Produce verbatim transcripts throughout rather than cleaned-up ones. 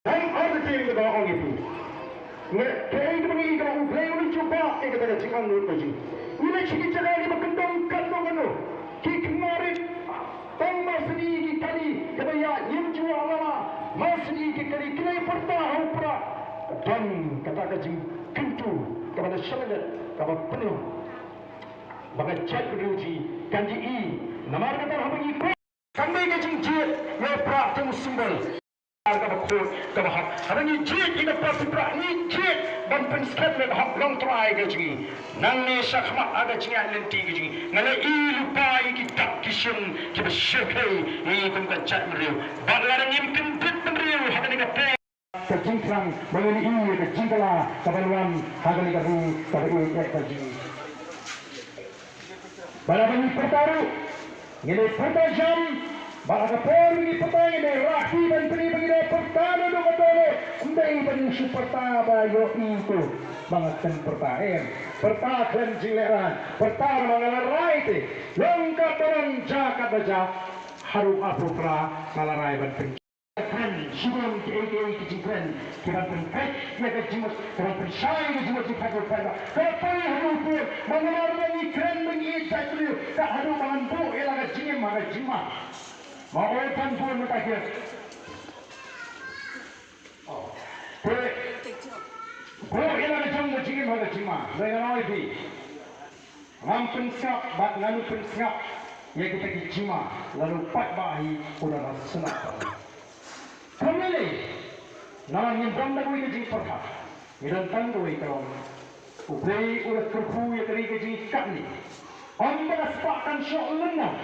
Ong ar te kaba ong ïa phi. Ngi, kaei kaba ngi, kaba U Blei u la jubab ïa kata ka jingangnud ka jong ngi. Ngi leit sha ki jaka kiba kyndong katno katno. Ki khynnah rit tang masni ki kali kaba ïa ngim ju ïa lama. Masni ki kali ki leit pyrta ha u Prah. Don kata ka jingkyntu kaba na shalyndet kaba pynlong ba ka jaitbynriew jong ngi kan ïohi. Namar kata haba ngi Kam dei ka jingjied ïa u Prah tang u symbol. Kaba khuid kaba hok. Haba ngi jied ïa ka party Prah, ngi jied ban pynskhem ïa ka hok longtrai ka jong ngi. Nangne shakhmat ha ka jingïaid lynti ka jong ngi, nga la ïohi lypa ïa ki dak ki shim kiba shyrkhei ïa ngi kum ka jaitbynriew. Bad lada ngim kyndit bynriew ha kane ka por, ka jingthrang ba ngin ïohi ïa ka jingkylla kaba wan ha kane ka ri kaba ïeit ka jong ngi. Bad lada ngi pyrta ruh, ngin ïa pyrta jam. Bad ha ka por ba ngi pyrta, ngin ïa rakhe ban pyni ba ngi ïa pyrta naduh ka dole. Ym dei ba ngi shu pyrta ba ïohi to ba nga kren pyrta, em. Pyrta khlem jinglehrain, pyrta ba nga la rai te. Long katba long, jia katba jia, haduh arphew phra nga la rai ban pyn Kren, shibun kiei kiei ki jingkren kiban pynpeit ïa ka jingmut, kiban pynshai ïa ka jingmut jingpait jingpait. Ka poi haduh pun, ba namar ba ngi kren ba ngi ïeit jaitbynriew, ka haduh ba ngan buh ïa la ka jingim ha ka jingma. Ma oi pynbun mynta ki. Oh. Te buh ïa la ka jong ka jingim ha ka jingma. Dei ngan ong ïa phi. Ngam pynsngap bad ngan pynsngap ïa kita ki jingma lada u paidbah hi u don ha shnong. Kumne lei, namar ngim don da kawei ka jingpyrkhat, ngi don tang kawei ka long. U Blei u la kyrkhu ïa ka ri ka jong ngi katne. Ym ba ka spah kan shoh lyngngoh,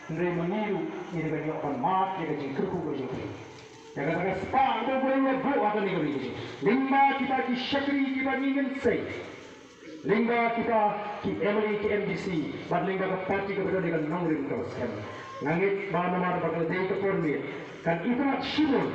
hynrei ma ngi ruh ngi dei ban ïoh ban mad ïa ka jingkyrkhu ka jong u Blei. Ïa kata ka spah kaba u Blei u la buh ha kane ka ri ka jong ngi. Lyngba kita ki shakri kiba ngi ngin sei. Lyngba kita ki M L A ki M D C, bad lyngba ka party kaba don ïa ka nongrim kaba skhem. Nga ngeit ba namar ba ka la dei ka por miet, kan itynnad shibun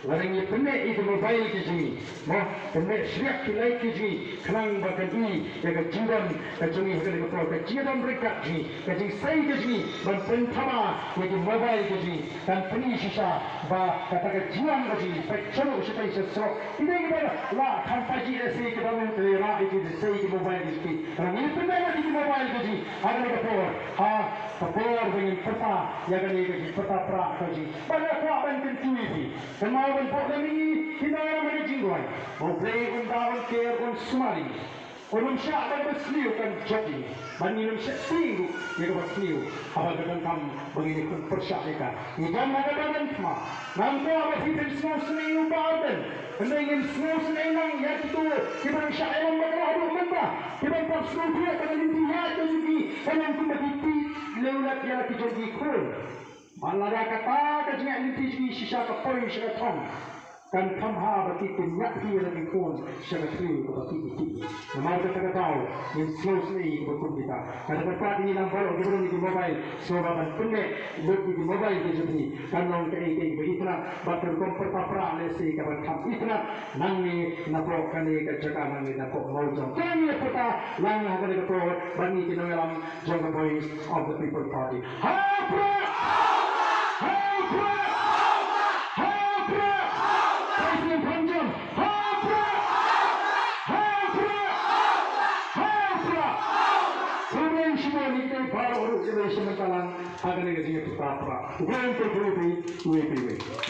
lada ngi pyneh ïa ki mobile ki jong ngi, mo, pyneh shriah ki light ki jong ngi, khnang ba kan i ïa ka jingdon ka jong ngi ha kane ka por, ka jingdon ryngkat jong ngi, ka jingsei ka jong ngi ban pynthaba ïa ki mobile ki jong ngi, kan pyni shisha ba kata ka jingdon ka jong ngi, peit sha ruh shatei sha surok. Ki dei kiba la kham pajih lehse kiba ngin trei rah ïa ki, lehse ki mobile ki jong ki. Ngi pynbeit ïa ki mobile ki jong ki ha kane ka por, ha ka por ba ngin pyrta ïa kane ka jingpyrta Prah ka jong ki. Ba nga kwah ban kyntu ïa phi, kynmaw ban buh na ngi ki nongïalam ha ka jingrwai. Ba U Blei un da, un ker, un sumar ïa ngi. Ngim shah ban ba sniew kan jop ïa ngi, ban ngim shah tieng ruh ïa kaba sniew. Haba ka donkam ba ngin ïakhun pyrshah ïa ka, ngi don ha kaba donkam. Ngam kwah ba phi phin sngewsynei ïa u Bah Ardent, hynrei ngin sngewsynei lang ïa kito kiba dang shah ïalam bakla haduh mynta, kiba pop sngewthuh ba ka lynti ïaid ka jong ki ka long kumba ki tih lewlep ïa la ki jong ki khun. Bad lada kata ka jingïaid lynti jong ngi shisha ka poi sha ka thong, kan kham bha ba ki kin ïaid hi ïa la ki khun sha ka thriew kaba ki ki. Namar kata ka daw ngin sngewsynei ïa kiba kum kita. Kata ka daw ngin nang baroh kiba don ïa ki mobile, sngewbha ban pynbeit lut ïa ki mobile ki jong phi. Kan long kaei kaei kaba itynnad bad ka rukom pyrta Prah lehse kaban kham itynnad nangne napoh kane ka jaka, nangne napoh Mawjong. Kan ïa pyrta lang ha kane ka por bad ngi ki nongïalam jong ka Voice of the People Party. Ha Prah! Ha Prah! Ha Prah! President Panjam! Ha Prah! Ha Prah! Ha Prah! Khublei shibun ïa phi baroh ruh kiba ïashim bynta lang ha kane ka jingïathuhkhana Prah. Khublei shibun ïa phi, ïa phi, ïa phi.